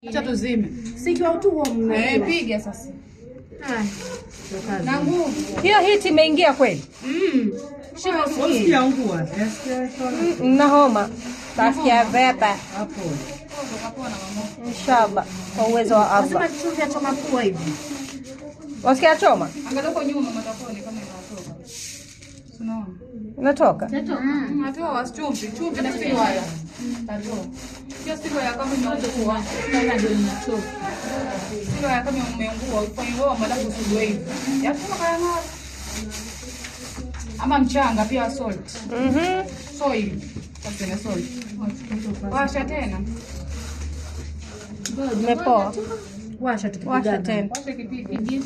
Acha tuzime. Sikiwa tu huo Eh, piga sasa. Na nguvu. Hiyo heat imeingia kweli? Shika usikie. Usikia ungua. Na homa. Tasikia vepa. Hapo. Inshallah kwa uwezo wa Allah. Sema chumvi ya choma pua hivi. Wasikia choma? Angalia huko nyuma mataponi kama inatoka. Unaona? Inatoka. Natoa wasichumvi, chumvi na si waya. Natoa. Hiyo siku ya kama imeungua. Kama ndio inatoka. Siku ya kama imeungua, ufanye wewe malafu usugue hivi. Yatoka kama ama mchanga pia salt. Soil. Sasa ni salt. Washa tena. Imepoa. Washa Washa tukipigana. tena. Washa kipiki.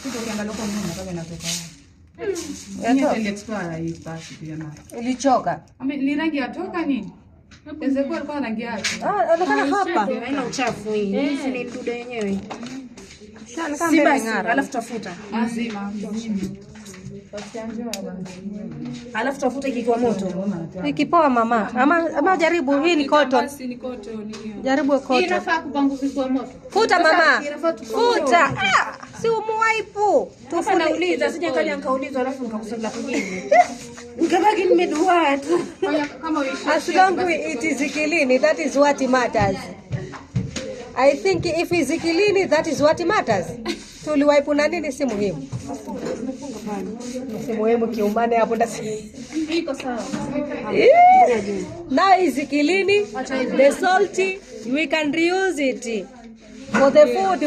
Kitu ukiangalia huko nyuma kama inatoka. Yatoka. Ile expire hii basi pia nayo. Ilichoka. Ni rangi yatoka nini? Ezekiel alikuwa rangi yake. Ah, onekana hapa. Haina uchafu hii. Hii ni mdude yenyewe. Shaonekana Si mbele basi, ng'ara. alafu tafuta. Azima. Alafu tafuta ikiwa moto. Ikipoa mama. Ama jaribu hii ni cotton. Basi ni cotton hiyo. Jaribu Hii cotton. inafaa kupanguzwa moto. Futa mama. Inafaa Futa. Ah, si umuwaipu. Hapa Tufute. nauliza, sija kaja nikauliza alafu nikakusema kwingine. Nikabaki nimeduaa tu. Fanya kama uishi. As long it is clean, that is what matters. I think if it's clean, that is what matters. Tuliwaipu na nini si muhimu. Si muhimu kiumane hapo ndasi. Iko sawa. Now is clean, the salt, we can reuse it for the food.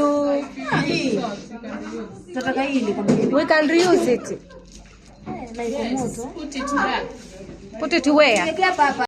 Tunataka hili kwa mgeni. We can reuse it. Na iko moto. Put it back. Put it where? Wekea hapa hapa.